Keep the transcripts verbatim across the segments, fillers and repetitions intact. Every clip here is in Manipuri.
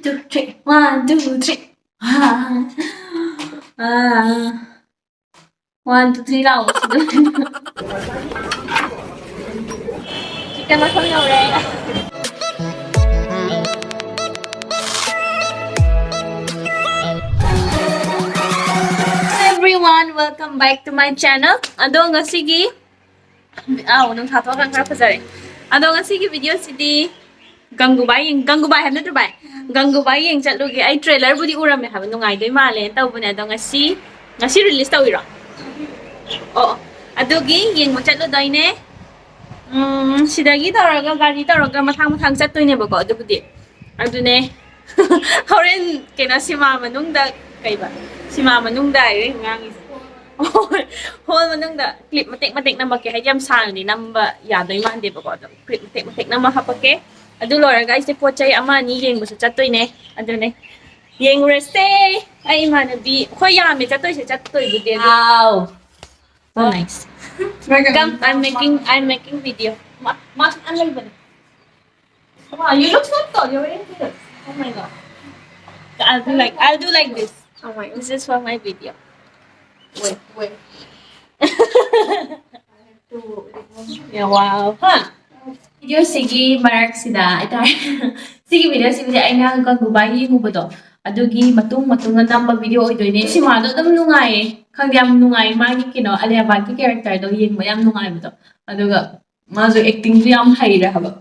Two, three. One, two, three. One. Ah. One, two, three ꯂꯥꯎꯕꯁꯤꯗ꯫ ꯆꯤꯛꯀꯟ ꯃꯐꯝ ꯌꯧꯔꯦ꯫ Hi everyone, welcome back to my channel. ꯑꯗꯣ ꯉꯁꯤꯒꯤ, ꯑꯥꯎ, ꯅꯨꯡꯁꯥ ꯊꯣꯛꯑꯀꯥꯟ ꯈꯔ ꯐꯖꯔꯦ꯫ ꯑꯗꯣ ꯉꯁꯤꯒꯤ video ꯁꯤꯗꯤ ꯒꯪꯒꯨꯕꯥꯏ ꯌꯦꯡ-, ꯒꯪꯒꯨꯕꯥꯏ ꯍꯥꯏꯕ ꯅꯠꯇ꯭ꯔꯣ ꯚꯥꯏ? ꯒꯪꯒꯨꯕꯥꯏ ꯌꯦꯡ ꯆꯠꯂꯨꯒꯦ꯫ ꯑꯩ trailer ꯕꯨꯗꯤ ꯎꯔꯝꯃꯦ ꯍꯥꯏꯕ, ꯅꯨꯡꯉꯥꯏꯗꯣꯏ ꯃꯥꯜꯂꯦꯅ ꯇꯧꯕꯅꯦ꯫ ꯑꯗꯣ ꯉꯁꯤ, ꯉꯁꯤ release ꯇꯧꯔꯤꯔꯣ? ꯑꯣ, ꯑꯣ꯫ ꯑꯗꯨꯒꯤ ꯌꯦꯡꯕ ꯆꯠꯂꯨꯗꯣꯏꯅꯦ꯫ ꯎꯝ, ꯁꯤꯗꯒꯤ ꯇꯧꯔꯒ ꯒꯥꯔꯤ ꯇꯧꯔꯒ ꯃꯊꯥꯡ ꯃꯊꯥꯡ ꯆꯠꯇꯣꯏꯅꯦꯕꯀꯣ꯫ ꯑꯗꯨꯕꯨꯗꯤ ꯑꯗꯨꯅꯦ꯫ ꯍꯣꯔꯦꯟ ꯀꯩꯅꯣ, ꯁꯤꯃꯥ ꯃꯅꯨꯡꯗ, ꯀꯩꯕ? ꯁꯤꯃꯥ ꯃꯅꯨꯡꯗ ꯍꯥꯏꯔꯦ ꯉꯥꯡꯉꯤꯁꯦ꯫ ꯍꯣꯏ, ꯍꯣꯜ ꯃꯅꯨꯡꯗ clip ꯃꯇꯦꯛ ꯃꯇꯦꯛ ꯅꯝꯃꯛꯀꯦ꯫ ꯍꯥꯏꯗꯤ ꯌꯥꯝ ꯁꯥꯡꯅꯗꯤ ꯅꯝꯕ ꯌꯥꯗꯣꯏ ꯃꯥꯟꯗꯦꯕꯀꯣ꯫ ꯑꯗꯣ clip ꯃꯇꯦꯛ ꯃꯇꯦꯛ ꯅꯝꯃ ꯍꯥꯞꯄꯛꯀꯦ꯫ ꯑꯗꯨ ꯂꯣꯏꯔꯒ ꯑꯩꯁꯦ ꯄꯣꯠ ꯆꯩ ꯑꯃ ꯑꯅꯤ ꯌꯦꯡꯕꯁꯨ ꯆꯠꯇꯣꯏꯅꯦ꯫ ꯑꯗꯨꯅꯦ, ꯌꯦꯡꯉꯨꯔꯁꯦ꯫ ꯑꯩ ꯏꯃꯥꯟꯅꯕꯤ, ꯑꯩꯈꯣꯏ ꯌꯥꯝꯃꯦ ꯆꯠꯇꯣꯏꯁꯦ, ꯆꯠꯇꯣꯏꯕꯨꯗꯤ꯫ ꯑꯗꯨ Wow. So nice. Come, I'm making, I'm making video. ꯃꯥ, ꯃꯥ ꯈꯤꯇꯪ ꯂꯩꯕꯅꯦ꯫ Wow, you look so tall. You're wearing heels. Oh my God. I'll do like, I'll do like this. Oh my God. This is for my video. Wait, wait. Yeah, wow. ꯍꯥ? Video ꯁꯤꯒꯤ ꯃꯔꯛꯁꯤꯗ ꯍꯥꯏꯇꯥꯔꯦ꯫ ꯁꯤꯒꯤ video ꯁꯤꯕꯨꯗꯤ ꯑꯩꯅ ꯒꯪꯒꯨꯕꯥꯏ ꯌꯦꯡꯉꯨꯕꯗꯣ, ꯑꯗꯨꯒꯤ ꯃꯇꯨꯡ ꯃꯇꯨꯡꯗ ꯅꯝꯕ video ꯑꯣꯏꯗꯣꯏꯅꯦ꯫ ꯁꯤꯃꯥꯗꯣ ꯑꯗꯨꯝ ꯅꯨꯡꯉꯥꯏꯌꯦ, ꯈꯪꯗꯦ, ꯌꯥꯝ ꯅꯨꯡꯉꯥꯏ꯫ ꯃꯥꯒꯤ ꯀꯩꯅꯣ, ꯑꯂꯤꯌꯥ ꯚꯥꯠꯀꯤ character ꯗꯣ ꯌꯦꯡꯕ ꯌꯥꯝ ꯅꯨꯡꯉꯥꯏꯕꯗꯣ, ꯑꯗꯨꯒ ꯃꯥꯁꯨ acting ꯁꯨ ꯌꯥꯝ ꯍꯩꯔꯦ ꯍꯥꯏꯕ꯫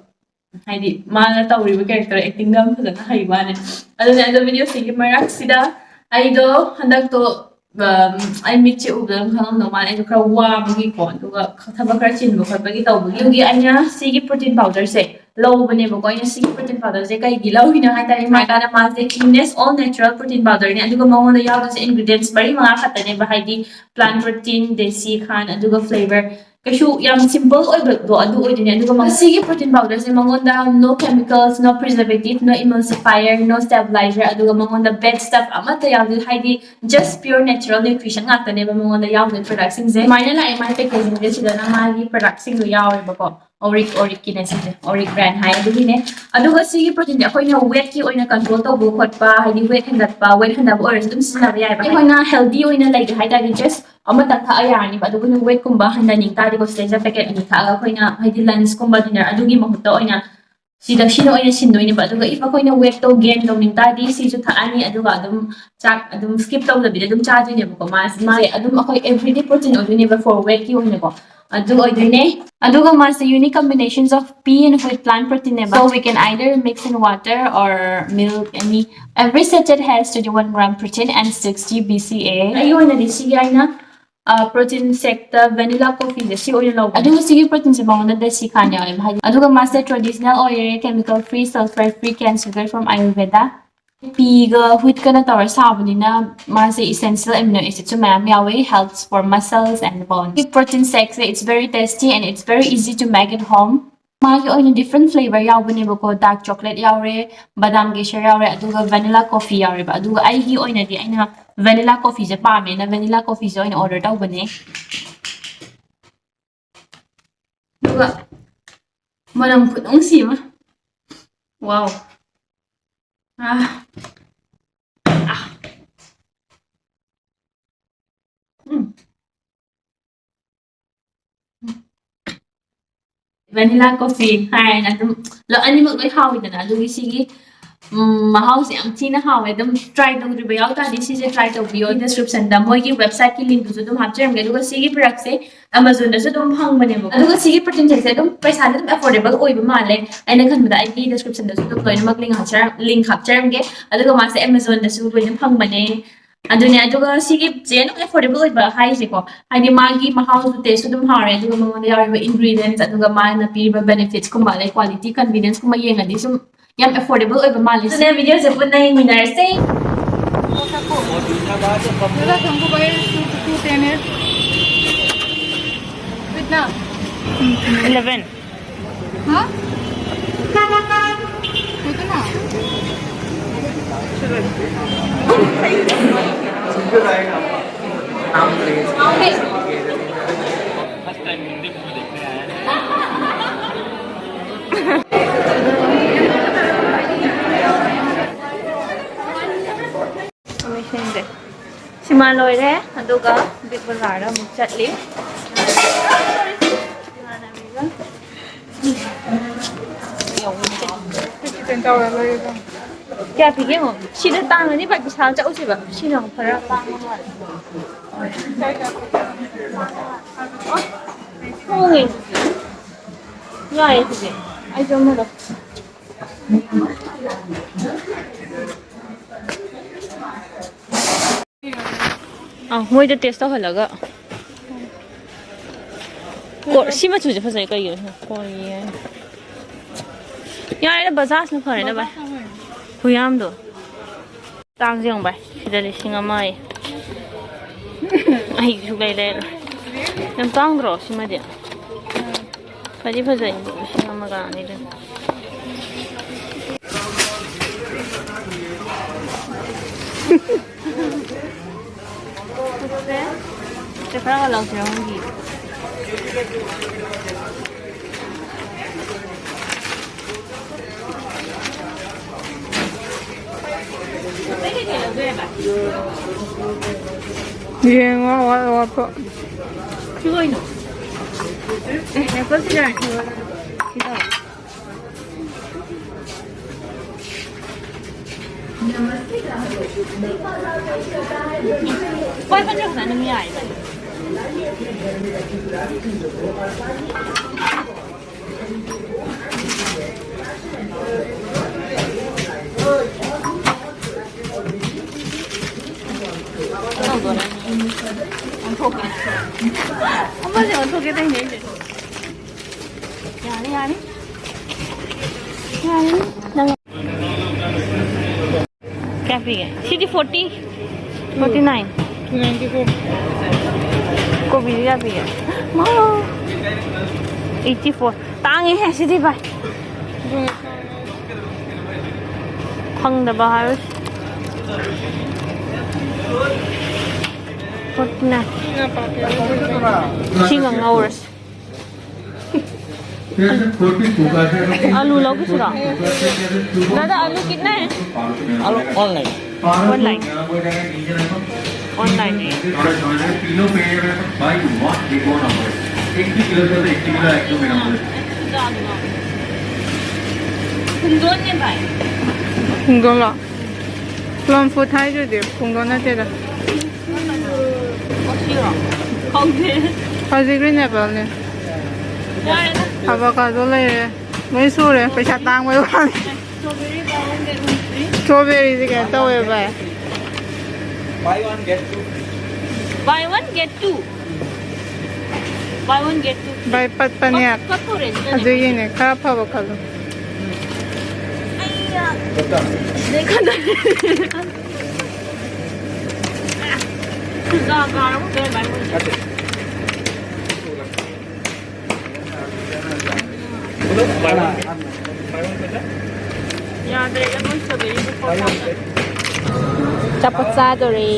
ꯍꯥꯏꯗꯤ ꯃꯥꯅ ꯇꯧꯔꯤꯕ character acting ꯗꯣ ꯌꯥꯝ ꯐꯖꯅ ꯍꯩꯕ ꯋꯥꯅꯦ꯫ ꯑꯗꯨꯅꯦ, ꯑꯗꯣ video ꯁꯤꯒꯤ ꯃꯔꯛꯁꯤꯗ ꯑꯩꯗꯣ ꯍꯟꯗꯛꯇꯣ, ꯑꯝ, ꯑꯩ ꯃꯤꯠꯁꯦ ꯎꯕꯗ ꯑꯗꯨꯝ ꯈꯪꯉꯝꯗꯧ ꯃꯥꯜꯂꯦ, ꯑꯩꯗꯣ ꯈꯔ ꯋꯥꯕꯒꯤꯀꯣ, ꯑꯗꯨꯒ ꯊꯕꯛ ꯈꯔ ꯆꯤꯟꯕ ꯈꯣꯠꯄꯒꯤ ꯇꯧꯕꯒꯤ꯫ ꯑꯗꯨꯒꯤ ꯑꯩꯅ ꯁꯤꯒꯤ protein powder ꯁꯦ ꯂꯧꯕꯅꯦꯕꯀꯣ꯫ ꯑꯩꯅ ꯁꯤꯒꯤ protein powder ꯁꯦ ꯀꯩꯒꯤ ꯂꯧꯔꯤꯅꯣ ꯍꯥꯏ ꯇꯥꯔꯗꯤ, ꯃꯥꯏ ꯀꯥꯟꯗ ꯃꯥꯁꯦ cleanest, all natural protein powder ꯅꯦ, ꯑꯗꯨꯒ ꯃꯉꯣꯟꯗ ꯌꯥꯎꯗꯣꯏꯁꯦ ingredients ꯃꯔꯤ ꯃꯉꯥ ꯈꯛꯇꯅꯦꯕ, ꯍꯥꯏꯗꯤ plant protein, desi khan, ꯑꯗꯨꯒ flavor꯫ ꯀꯩꯁꯨ ꯌꯥꯝ simple ꯑꯣꯏꯕꯗꯣ ꯑꯗꯨ ꯑꯣꯏꯗꯣꯏꯅꯦ꯫ ꯑꯗꯨꯒ ꯃꯁꯤꯒꯤ protein powder ꯁꯦ ꯃꯉꯣꯟꯗ no chemicals, no preservative, no emulsifier, no stabilizer, ꯑꯗꯨꯒ ꯃꯉꯣꯟꯗ bad stuff ꯑꯃꯠꯇ ꯌꯥꯎꯗꯦ꯫ ꯍꯥꯏꯗꯤ just pure natural nutrition ꯉꯥꯛꯇꯅꯦꯕ ꯃꯉꯣꯟꯗ ꯌꯥꯎꯗꯣꯏ product ꯁꯤꯡꯁꯦ꯫ ꯁꯨꯃꯥꯏꯅ ꯂꯥꯛꯑꯦ ꯃꯥꯒꯤ packaging ꯁꯦ꯫ ꯁꯤꯗꯅ ꯃꯥꯒꯤ product ꯁꯤꯡꯗꯣ ꯌꯥꯎꯔꯦꯕꯀꯣ꯫ ꯑꯣꯔꯤꯛ ꯑꯣꯔꯤꯛꯀꯤꯅꯦ ꯁꯤꯁꯦ, ꯑꯣꯔꯤꯛ ꯕ꯭ꯔꯥꯟ ꯍꯥꯏ ꯑꯗꯨꯒꯤꯅꯦ꯫ ꯑꯗꯨꯒ ꯁꯤꯒꯤ ꯄ꯭ꯔꯣꯇꯤꯟꯁꯦ ꯑꯩꯈꯣꯏꯅ ꯋꯦꯠꯀꯤ ꯑꯣꯏꯅ ꯀꯟꯇ꯭ꯔꯣꯜ ꯇꯧꯕ ꯈꯣꯠꯄ, ꯍꯥꯏꯗꯤ ꯋꯦꯠ ꯍꯦꯟꯒꯠꯄ, ꯋꯦꯠ ꯍꯟꯊꯕ ꯑꯣꯏꯔꯁꯨ ꯑꯗꯨꯝ ꯁꯤꯖꯤꯟꯅꯕ ꯌꯥꯏꯕ꯫ ꯑꯩꯈꯣꯏꯅ ꯍꯦꯜꯗꯤ ꯑꯣꯏꯅ ꯂꯩꯒꯦ ꯍꯥꯏ ꯇꯥꯔꯗꯤ ꯖꯁ ꯑꯃꯇꯪ ꯊꯛꯑ ꯌꯥꯔꯅꯤꯕ꯫ ꯑꯗꯨꯒ ꯅꯣꯏ ꯋꯦꯠꯀꯨꯝꯕ ꯍꯟꯊꯅꯤꯡ ꯇꯥꯔꯗꯤꯀꯣ ꯁꯤꯗꯩꯁꯤꯗ ꯄꯦꯀꯦꯠ ꯑꯅꯤ ꯊꯛꯑꯒ ꯑꯩꯈꯣꯏꯅ ꯍꯥꯏꯗꯤ ꯂꯟꯁꯀꯨꯝꯕ ꯗꯤꯅꯔ ꯑꯗꯨꯒꯤ ꯃꯍꯨꯠꯇ ꯑꯣꯏꯅ ꯁꯤꯗ ꯁꯤꯅ ꯑꯣꯏꯅ ꯁꯤꯟꯗꯣꯏꯅꯦꯕ꯫ ꯑꯗꯨꯒ if ꯑꯩꯈꯣꯏꯅ ꯋꯦꯠꯇꯣ ꯒꯦꯟ ꯇꯧꯅꯤꯡ ꯇꯥꯔꯗꯤ ꯁꯤꯁꯨ ꯊꯛꯑꯅꯤ, ꯑꯗꯨꯒ ꯑꯗꯨꯝ ꯆꯥꯛ ꯑꯗꯨꯝ ꯁ꯭ꯀꯤꯞ ꯇꯧꯗꯕꯤꯗ ꯑꯗꯨꯝ ꯆꯥꯗꯣꯏꯅꯦꯕꯀꯣ꯫ ꯃꯥꯁꯦ ꯃꯥꯁꯦ ꯑꯗꯨꯝ ꯑꯩꯈꯣꯏ ꯑꯦꯚ꯭ꯔꯤꯗꯦ ꯄ꯭ꯔꯣꯇꯤꯟ ꯑꯣꯏꯗꯣꯏꯅꯦꯕ ꯐꯣꯔ ꯋꯦꯠꯀꯤ ꯑꯣꯏꯅꯀꯣ꯫ ꯑꯗꯨ ꯑꯣꯏꯗꯣꯏꯅꯦ꯫ ꯑꯗꯨꯒ ꯃꯥꯁꯦ unique combinations of pea and wheat plant protein ꯅꯦꯕ꯫ So we can either mix in water or milk, any. Every sachet has twenty-one gram protein and sixty B C A. ꯑꯩꯒꯤ ꯑꯣꯏꯅꯗꯤ ꯁꯤꯒꯤ ꯑꯩꯅ ꯄ꯭ꯔꯣꯇꯤꯟ ꯁꯦꯛꯇ ꯚꯦꯅꯤꯂꯥ ꯀꯣꯐꯤꯁꯦ ꯁꯤ ꯑꯣꯏꯅ ꯂꯧꯕ꯫ ꯑꯗꯨꯒ ꯁꯤꯒꯤ ꯄ꯭ꯔꯣꯇꯤꯟꯁꯦ ꯃꯉꯣꯟꯗ ꯗꯦꯁꯤ ꯈꯥꯟ ꯌꯥꯎꯋꯦꯕ, ꯍꯥꯏꯗꯤ꯫ ꯑꯗꯨꯒ ꯃꯥꯁꯦ traditional ꯑꯣꯏꯔꯦ, chemical free, sulfate free, cane sugar from Ayurveda. ꯄꯤꯒ ꯍꯨꯏꯠꯀꯅ ꯇꯧꯔ ꯁꯥꯕꯅꯤꯅ ꯃꯥꯁꯦ essential amino acids ꯁꯨ ꯃꯌꯥꯝ ꯌꯥꯎꯋꯦ, helps for muscles and bones. Protein ꯁꯦꯛꯁꯦ, it's very tasty and it's very easy to make at home. ꯃꯥꯒꯤ ꯑꯣꯏꯅ different flavor ꯌꯥꯎꯕꯅꯦꯕꯀꯣ, dark chocolate ꯌꯥꯎꯔꯦ, ꯕꯗꯥꯝ ꯀꯦꯁꯔ ꯌꯥꯎꯔꯦ, ꯑꯗꯨꯒ vanilla coffee ꯌꯥꯎꯔꯦꯕ꯫ ꯑꯗꯨꯒ ꯑꯩꯒꯤ ꯑꯣꯏꯅꯗꯤ ꯑꯩꯅ vanilla coffee ꯁꯦ ꯄꯥꯝꯃꯦꯅ vanilla coffee ꯁꯦ ꯑꯣꯏꯅ order ꯇꯧꯕꯅꯦ꯫ ꯑꯗꯨꯒ ꯃꯅꯝ ꯈꯨꯅꯨꯡꯁꯤ ꯑꯃ, wow꯫ ꯑꯥ꯫ ꯑꯥ꯫ ꯎꯝ꯫ ꯚꯦꯅꯤꯂꯥ ꯀꯣꯐꯤ ꯍꯥꯏꯔꯅ ꯑꯗꯨꯝ ꯂꯣ-, ꯑꯅꯤꯃꯛ ꯂꯣꯏ ꯍꯥꯎꯋꯤꯗꯅ꯫ ꯑꯗꯨꯒꯤ ꯁꯤꯒꯤ, ꯎꯝ, ꯃꯍꯥꯎꯁꯦ ꯌꯥꯝ ꯊꯤꯅ ꯍꯥꯎꯋꯦ꯫ ꯑꯗꯨꯝ try ꯇꯧꯗ꯭ꯔꯤꯕ ꯌꯥꯎ ꯇꯥꯔꯗꯤ ꯁꯤꯁꯦ try ꯇꯧꯕꯤꯌꯣ꯫ Description ꯗ ꯃꯣꯏꯒꯤ website ꯀꯤ link ꯇꯨꯁꯨ ꯑꯗꯨꯝ ꯍꯥꯞꯆꯔꯝꯒꯦ꯫ ꯑꯗꯨꯒ ꯁꯤꯒꯤ product ꯁꯦ Amazon ꯗꯁꯨ ꯑꯗꯨꯝ ꯐꯪꯕꯅꯦꯕꯀꯣ꯫ ꯑꯗꯨꯒ ꯁꯤꯒꯤ ꯄ꯭ꯔꯣꯇꯤꯟ ꯁꯦꯛꯁꯦ ꯑꯗꯨꯝ ꯄꯩꯁꯥꯗꯤ ꯑꯗꯨꯝ affordable ꯑꯣꯏꯕ ꯃꯥꯜꯂꯦ꯫ ꯑꯩꯅ ꯈꯟꯕꯗ ꯑꯩꯒꯤ description ꯗꯁꯨ ꯑꯗꯨꯝ ꯂꯣꯏꯅꯃꯛ link ꯍꯥꯞꯆꯔ-, link ꯍꯥꯞꯆꯔꯝꯒꯦ꯫ ꯑꯗꯨꯒ ꯃꯥꯁꯦ Amazon ꯗꯁꯨ ꯂꯣꯏꯅ ꯐꯪꯕꯅꯦ꯫ ꯑꯗꯨꯅꯦ, ꯑꯗꯨꯒ ꯁꯤꯒꯤ ꯆꯦ ꯑꯗꯨꯝ affordable ꯑꯣꯏꯕ ꯍꯥꯏꯁꯦꯀꯣ, ꯍꯥꯏꯗꯤ ꯃꯥꯒꯤ ꯃꯍꯥꯎꯁꯨ, taste ꯁꯨ ꯑꯗꯨꯝ ꯍꯥꯎꯔꯦ, ꯑꯗꯨꯒ ꯃꯉꯣꯟꯗ ꯌꯥꯎꯔꯤꯕ ingredients, ꯑꯗꯨꯒ ꯃꯥꯅ ꯄꯤꯔꯤꯕ benefits ꯀꯨꯝꯕ, ꯑꯗꯩ quality, convenience ꯀꯨꯝꯕ ꯌꯦꯡꯉꯗꯤ ꯁꯨꯝ ꯌꯥꯝ affordable ꯑꯣꯏꯕ ꯃꯥꯜꯂꯦ꯫ ꯑꯗꯨꯅ video ꯁꯦ ꯄꯨꯟꯅ ꯌꯦꯡꯃꯤꯟꯅꯔꯁꯦ꯫ दादा, तुमको भाई टू, टू टेन है। कितना? इलेवन। हाँ? होता ना? ꯂꯣꯏꯁꯤꯟꯁꯦ꯫ ꯁꯤꯃ ꯂꯣꯏꯔꯦ, ꯑꯗꯨꯒ ꯕꯤꯛ ꯕꯖꯥꯔꯗ ꯑꯃꯨꯛ ꯆꯠꯂꯤ꯫ ꯏꯃꯥꯟꯅꯕꯤꯒ꯫ ꯀꯌꯥ ꯄꯤꯒꯦ ꯌꯦꯡꯉꯣ꯫ ꯁꯤꯗ ꯇꯥꯡꯉꯅꯤ ꯚꯥꯏ, ꯕꯤꯁꯥꯜ ꯆꯠꯂꯨꯁꯦꯕ꯫ ꯁꯤꯅ ꯑꯃꯨꯛ ꯈꯔ ꯇꯥꯡꯕ ꯃꯥꯜꯂꯦ꯫ ꯍꯣꯡꯉꯦ꯫ ꯌꯥꯏꯌꯦ ꯁꯤꯗꯤ꯫ ꯑꯩꯁꯨ ꯑꯃ ꯂꯧ-, ꯑ, ꯃꯣꯏꯗ ꯇꯦꯁ ꯇꯧꯍꯜꯂꯒ꯫ ꯀꯣ-, ꯁꯤ ꯃꯆꯨꯁꯦ ꯐꯖꯩ ꯀꯩꯒꯤꯅꯣ? ꯀꯣꯔꯤꯌꯟ꯫ ꯌꯥꯔꯦꯗ, ꯕꯖꯥꯖꯅ ꯐꯔꯦꯗ ꯚꯥꯏ꯫ ꯈꯨꯌꯥꯝꯗꯣ꯫ ꯇꯥꯡꯁꯦ ꯌꯦꯡꯉꯨ ꯚꯥꯏ, ꯁꯤꯗ ꯂꯤꯁꯤꯡ ꯑꯃ ꯑꯌꯦ꯫ ꯑꯩ ꯁꯨꯛꯂꯩ ꯂꯩꯔꯣꯏ꯫ ꯌꯥꯝ ꯇꯥꯡꯗ꯭ꯔꯣ ꯁꯤꯃꯗꯤ? ꯐꯗꯤ ꯐꯖꯩ, ꯂꯤꯁꯤꯡ ꯑꯃꯒ ꯑꯅꯤꯗꯨꯅ꯫ ꯁꯦ, ꯈꯔꯒ ꯂꯧꯁꯤꯔ ꯈꯪꯗꯤꯌꯦ꯫ ꯌꯦꯡꯉꯣ, ꯑꯋꯥꯠ ꯑꯋꯥꯠꯄ꯫ ꯁꯤ ꯀꯩꯅꯣ? ꯑꯦ, apple cider꯫ ꯁꯤ ꯇꯧ꯫ ꯍꯣꯏ, ꯐꯖꯅ ꯑꯗꯨꯝ ꯌꯥꯏꯗ꯫ ꯑꯣꯟꯊꯣꯛꯀꯦ꯫ ꯑꯃꯁꯦ ꯑꯣꯟꯊꯣꯛꯀꯦ ꯇꯧꯅꯦ ꯑꯩꯁꯦ꯫ ꯌꯥꯅꯤ, ꯌꯥꯅꯤ꯫ ꯌꯥꯅꯤ꯫ ꯅꯪ ꯀꯌꯥ ꯄꯤꯒꯦ? ꯁꯤꯗꯤ forty, forty nine꯫ Two ninety four꯫ ꯀꯣꯕꯤꯗꯤ ꯀꯌꯥ ꯄꯤꯒꯦ? ꯃꯥ, eighty four꯫ ꯇꯥꯡꯉꯤꯍꯦ ꯁꯤꯗꯤ ꯚꯥꯏ꯫ ꯐꯪꯗꯕ ꯍꯥꯏꯔꯣ꯫ Forty nine꯫ ꯁꯤꯒ ꯉꯧꯔꯁꯤ꯫ आलू लो किसी का। दादा, आलू कितना है? आलू ऑनलाइन। ऑनलाइन। ऑनलाइन। ꯈꯨꯡꯗꯣꯟꯂꯣ? Plum fruit ꯍꯥꯏꯗꯨꯗꯤ ꯈꯨꯡꯗꯣꯟ ꯅꯠꯇꯦꯗ꯫ ꯈꯪꯗꯦ꯫ ꯍꯧꯖꯤꯛ green apple ꯅꯦ꯫ ꯌꯥꯔꯦꯗ꯫ Avocado ꯂꯩꯔꯦ꯫ ꯂꯣꯏ ꯁꯨꯔꯦ꯫ ꯄꯩꯁꯥ ꯇꯥꯡꯕꯩ ꯋꯥꯅꯤ꯫ Strawberry ꯗꯤ ꯀꯩꯅꯣ ꯇꯧꯋꯦ ꯚꯥꯏ꯫ Buy one get two free. Buy one get two. Buy one get two. ꯚꯥꯏ ꯄꯠꯄꯅꯦ꯫ ꯄꯠ-, ꯄꯠꯇꯣꯔꯦ ꯑꯗꯨꯅꯅꯦ꯫ ꯑꯗꯨꯒꯤꯅꯦ ꯈꯔ ꯐꯕ ꯈꯜꯂꯣ꯫ ꯑꯩꯌꯥ꯫ ꯈꯨꯖꯥ ꯀꯥꯔꯕ ꯀꯩꯅꯣ ꯚꯥꯏ ꯃꯣꯏꯁꯦ꯫ ꯌꯥꯗ꯭ꯔꯦꯗ ꯃꯣꯏ strawberry ꯗꯨ ꯄꯣꯠ ꯆꯥꯗ꯭ꯔꯦ꯫ ꯑꯆꯥꯄꯣꯠ ꯆꯥꯗꯣꯔꯦ꯫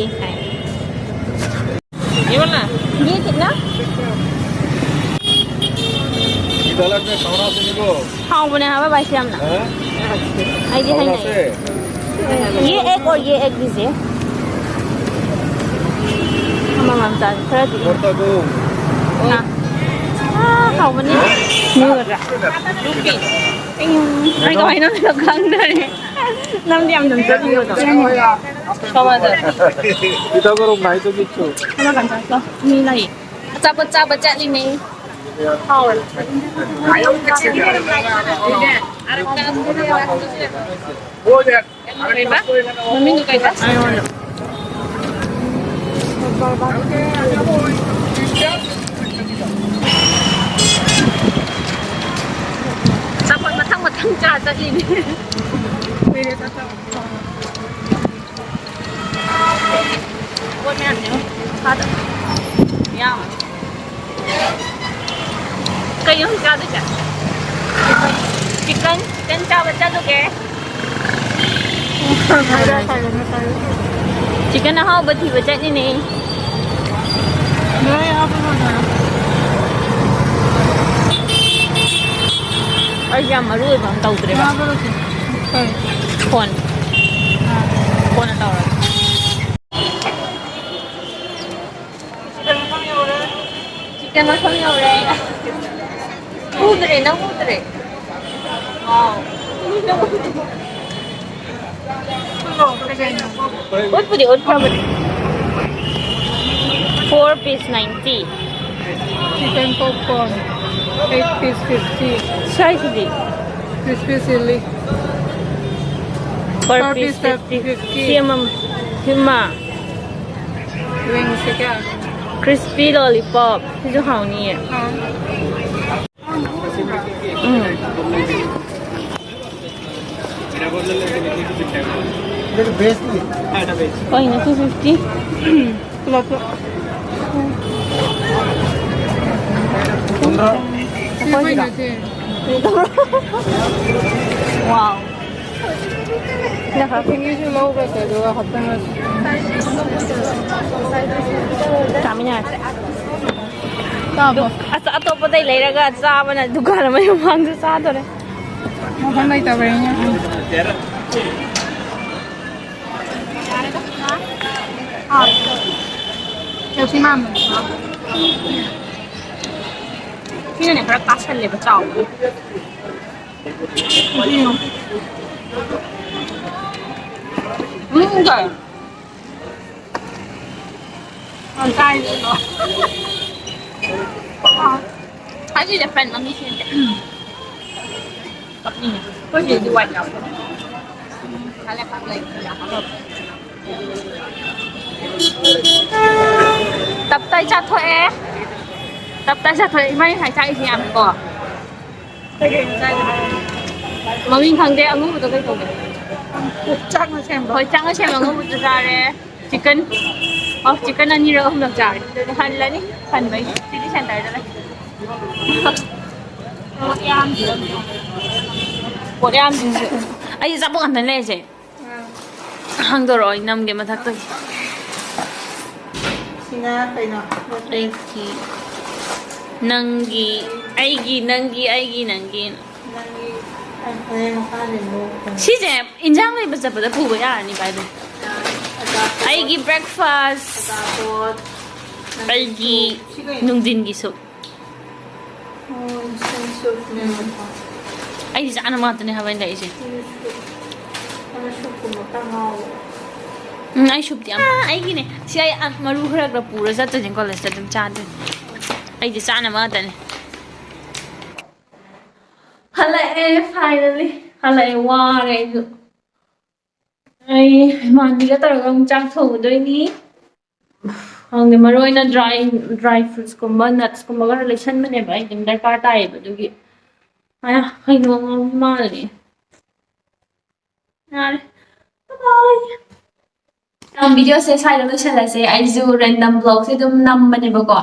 ये कितना? ꯍꯥꯎꯕꯅꯦ ꯍꯥꯏꯕ ꯚꯥꯏꯁꯦ ꯌꯥꯝꯅ꯫ ꯑꯩꯗꯤ ꯍꯩꯅꯩ꯫ ये एक और ये एक दीजिए। ꯑꯃꯃꯝ ꯆꯥꯁꯦ ꯈꯔꯗꯤ꯫ ꯉꯥ꯫ ꯑꯥ, ꯍꯥꯎꯕꯅꯤ꯫ ꯎꯝ, ꯑꯩ ꯀꯃꯥꯏꯅ ꯈꯪꯗꯔꯦ꯫ ꯅꯪꯗꯤ ꯌꯥꯝ ꯅꯝꯖꯅꯤꯡꯕꯗꯣ꯫ ꯀꯃꯥꯏꯅ? ꯏꯇꯥꯎ ꯀꯔꯣꯝ ꯅꯥꯏꯗꯣ ꯀꯤꯠꯁꯨ꯫ ꯃꯤ ꯂꯩ꯫ ꯑꯆꯥꯄꯣꯠ ꯆꯥꯕ ꯆꯠꯂꯤꯅꯦ꯫ ꯍꯥꯎꯋꯦ꯫ ꯀꯩꯕ? ꯃꯃꯤꯡꯗꯣ ꯀꯩꯕ? ꯑꯆꯥꯄꯣꯠ ꯃꯊꯪ ꯃꯊꯪ ꯆꯥ ꯆꯠꯂꯤꯅꯦ꯫ ꯄꯣꯠ ꯃꯌꯥꯝꯅꯦ ꯃꯈꯥꯗ꯫ ꯌꯥꯝ꯫ ꯀꯩꯅꯣ ꯍꯧꯖꯤꯛ ꯆꯥꯗꯣꯏꯁꯦ? Chicken, chicken ꯆꯥꯕ ꯆꯠꯂꯨꯒꯦ꯫ Chicken ꯑꯍꯥꯎꯕ ꯊꯤꯕ ꯆꯠꯂꯤꯅꯦ꯫ ꯂꯣꯏ ꯍꯥꯞꯄ ꯂꯣꯏꯔꯦ꯫ ꯑꯩꯁꯦ ꯌꯥꯝ ꯃꯔꯨ ꯑꯣꯏꯕ ꯑꯃ ꯇꯧꯗ꯭ꯔꯦꯕ꯫ ꯐꯣꯟ꯫ ꯐꯣꯟ ꯇꯧꯔꯒꯦ꯫ ꯆꯤꯛꯀꯟ ꯃꯐꯝ ꯌꯧꯔꯦ꯫ ꯎꯗ꯭ꯔꯦ, ꯅꯪ ꯎꯗ꯭ꯔꯦ꯫ ꯋꯥꯎ꯫ ꯎꯠꯄꯨꯗꯤ ꯎꯠꯈ꯭ꯔꯕꯅꯦ꯫ Four piece ninety꯫ Chicken popcorn, eight piece fifty. ꯁ꯭ꯋꯥꯏꯁꯤꯗꯤ꯫ Crispy chili꯫ Per piece fifty꯫ ꯁꯤ ꯑꯃꯃꯝ꯫ ꯍꯤꯃꯥ꯫ Wings ꯁꯦ ꯀꯌꯥ? Crispy lollipop꯫ ꯁꯤꯁꯨ ꯍꯥꯎꯅꯤꯌꯦ꯫ ꯎꯝ꯫ ꯀꯩꯅꯣ two fifty? Wow꯫ ꯁꯤꯅ ꯈꯔ ꯐꯤꯡꯒꯤꯁꯨ ꯂꯧꯈ꯭ꯔꯁꯦ, ꯑꯗꯨꯒ ꯍꯥꯞꯆꯤꯟꯈ꯭ꯔꯁꯦ꯫ ꯆꯥꯃꯤꯟꯅꯔꯁꯦ꯫ ꯆꯥꯕꯣ? ꯑꯁ, ꯑꯇꯣꯞꯄꯗꯩ ꯂꯩꯔꯒ ꯆꯥꯕꯅ ꯗꯨꯀꯥꯟ ꯑꯃꯒꯤ ꯃꯃꯥꯡꯗ ꯆꯥꯗꯣꯔꯦ꯫ ꯃꯐꯝ ꯂꯩꯇꯕꯩꯅꯦ꯫ ꯁꯤꯅꯅꯦ ꯈꯔ ꯀꯥꯁꯜꯂꯦꯕ ꯆꯥꯎꯕꯗꯣ꯫ ꯎꯝ, ꯀꯩ? ꯌꯥꯝ ꯆꯥꯏꯗꯨꯗꯣ꯫ ꯑꯥ꯫ ꯑꯁꯤꯁꯦ friend ꯃꯃꯤꯠꯁꯤꯡꯁꯦ꯫ ꯀꯞꯅꯤꯡꯉꯦ꯫ ꯑꯩꯈꯣꯏ ꯁꯤꯗꯤ white ꯌꯥꯎꯋꯦ꯫ ꯍꯜꯂꯛꯄ ꯂꯩꯇꯦ꯫ ꯇꯞꯇꯥꯏ ꯆꯥꯊꯣꯛꯑꯦ꯫ ꯇꯞꯇꯥꯏ ꯆꯥꯊꯣꯛꯑꯦ꯫ ꯏꯃꯥ ꯉꯁꯥꯏ ꯆꯥꯛꯏꯁꯦ ꯌꯥꯝꯃꯤꯀꯣ꯫ ꯃꯃꯤꯡ ꯈꯪꯗꯦ꯫ ꯑꯉꯧꯕꯗꯣ ꯀꯩ ꯀꯧꯒꯦ? ꯆꯥꯛꯅ ꯁꯦꯝꯕ꯫ ꯍꯣꯏ, ꯆꯥꯛꯅ ꯁꯦꯝꯕ ꯑꯉꯧꯕꯗꯣ ꯆꯥꯔꯦ꯫ Chicken꯫ ꯑꯣ, chicken ꯑꯅꯤꯔꯛ ꯑꯍꯨꯝꯂꯛ ꯆꯥꯔꯦ꯫ ꯑꯗꯨꯗꯤ ꯍꯜꯂꯅꯤ꯫ ꯍꯟꯕꯩ city centerꯗ ꯂꯩ꯫ ꯄꯣꯠ ꯌꯥꯝꯗ꯭ꯔꯤꯁꯦ꯫ ꯑꯩ ꯑꯆꯥꯄꯣꯠ ꯉꯥꯛꯇ ꯂꯩꯔꯤꯁꯦ꯫ ꯍꯥꯡꯗꯣꯔꯛꯑꯣ, ꯑꯩ ꯅꯝꯒꯦ ꯃꯊꯛꯇꯒꯤ꯫ ꯁꯤꯅ ꯀꯩꯅꯣ? ꯑꯩꯒꯤ, ꯅꯪꯒꯤ, ꯑꯩꯒꯤ, ꯅꯪꯒꯤ, ꯑꯩꯒꯤ, ꯅꯪꯒꯤ꯫ ꯍꯣꯔꯦꯟ ꯃꯈꯥꯗꯤ ꯑꯃꯨꯛ ꯁꯤꯁꯦ ꯏꯟꯖꯥꯡ ꯂꯩꯕ ꯆꯠꯄꯗ ꯄꯨꯕ ꯌꯥꯔꯅꯤ ꯚꯥꯏ ꯑꯗꯨꯝ꯫ ꯑꯩꯒꯤ ꯕ꯭ꯔꯦꯛꯐꯥꯁ, ꯑꯆꯥꯄꯣꯠ꯫ ꯑꯩꯒꯤ ꯁꯤ ꯀꯩꯅꯣ? ꯅꯨꯡꯊꯤꯟꯒꯤ ꯁꯨꯞ꯫ ꯑꯣ, instant soupꯅꯦꯕꯀꯣ꯫ ꯑꯩꯗꯤ ꯆꯥꯅꯕ ꯉꯥꯛꯇꯅꯦ ꯍꯥꯏꯕ ꯑꯩꯅ ꯂꯩꯔꯤꯁꯦ꯫ ꯁꯤ soup꯫ ꯑꯗꯣ soupꯀꯨꯝꯕ ꯈꯔ ꯉꯥꯎꯕ꯫ ꯎꯝ, ꯑꯩ ꯁꯨꯞꯇꯤ ꯌꯥꯝ ꯑꯩꯒꯤꯅꯦ꯫ ꯁꯤ ꯑꯩ ꯑ- ꯃꯔꯨ ꯈꯔ ꯈꯔ ꯄꯨꯔ ꯆꯠꯇꯣꯏꯅꯦ ꯀꯣꯂꯦꯖꯇ ꯑꯗꯨꯝ ꯆꯥꯗꯣꯏꯅꯦ꯫ ꯑꯩꯗꯤ ꯆꯥꯅꯕ ꯉꯥꯛꯇꯅꯦ꯫ ꯍꯜꯂꯛꯑꯦ finally꯫ ꯍꯜꯂꯛꯑꯦ, ꯋꯥꯔꯦ ꯑꯩꯁꯨ꯫ ꯑꯩ ꯏꯃꯥꯟꯕꯤꯒ ꯇꯧꯔꯒ ꯑꯃꯨꯛ ꯆꯥꯛ ꯊꯣꯡꯉꯨꯗꯣꯏꯅꯤ꯫ ꯈꯪꯗꯦ, ꯃꯔꯨ ꯑꯣꯏꯅ dry dry fruitsꯀꯨꯝꯕ nutsꯀꯨꯝꯕ ꯈꯔ ꯂꯩꯁꯟꯕꯅꯦꯕ ꯑꯩ ꯑꯗꯨꯝ ꯗꯔꯀꯥꯔ ꯇꯥꯏꯌꯦꯕ ꯑꯗꯨꯒꯤ꯫ ꯑꯌꯥ, ꯀꯩꯅꯣ ꯉꯥꯎꯕ ꯃꯥꯜꯂꯦ꯫ ꯌꯥꯔꯦ꯫ Bye bye꯫ ꯌꯥꯝ videoꯁꯦ ꯁ꯭ꯋꯥꯏꯗ ꯂꯣꯏꯁꯜꯂꯁꯦ꯫ ꯑꯩꯁꯨ random vlogꯁꯦ ꯑꯗꯨꯝ ꯅꯝꯕꯅꯦꯕꯀꯣ꯫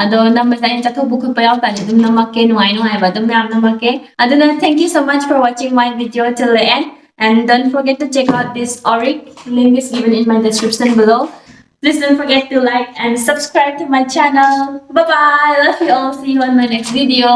ꯑꯗꯣ ꯅꯝꯕꯁꯦ ꯑꯩꯅ ꯆꯠꯊꯣꯛꯄ ꯈꯣꯠꯄ ꯌꯥꯎ ꯇꯥꯔꯗꯤ ꯑꯗꯨꯝ ꯅꯝꯃꯛꯀꯦ, ꯅꯨꯡꯉꯥꯏ ꯅꯨꯡꯉꯥꯏꯕ ꯑꯗꯨꯝ ꯃꯌꯥꯝ ꯅꯝꯃꯛꯀꯦ꯫ ꯑꯗꯨꯅ thank you so much for watching my video till the end. And don't forget to check out this auric. Link is given in my description below. Please don't forget to like and subscribe to my channel. Bye bye. Love you all. See you on my next video.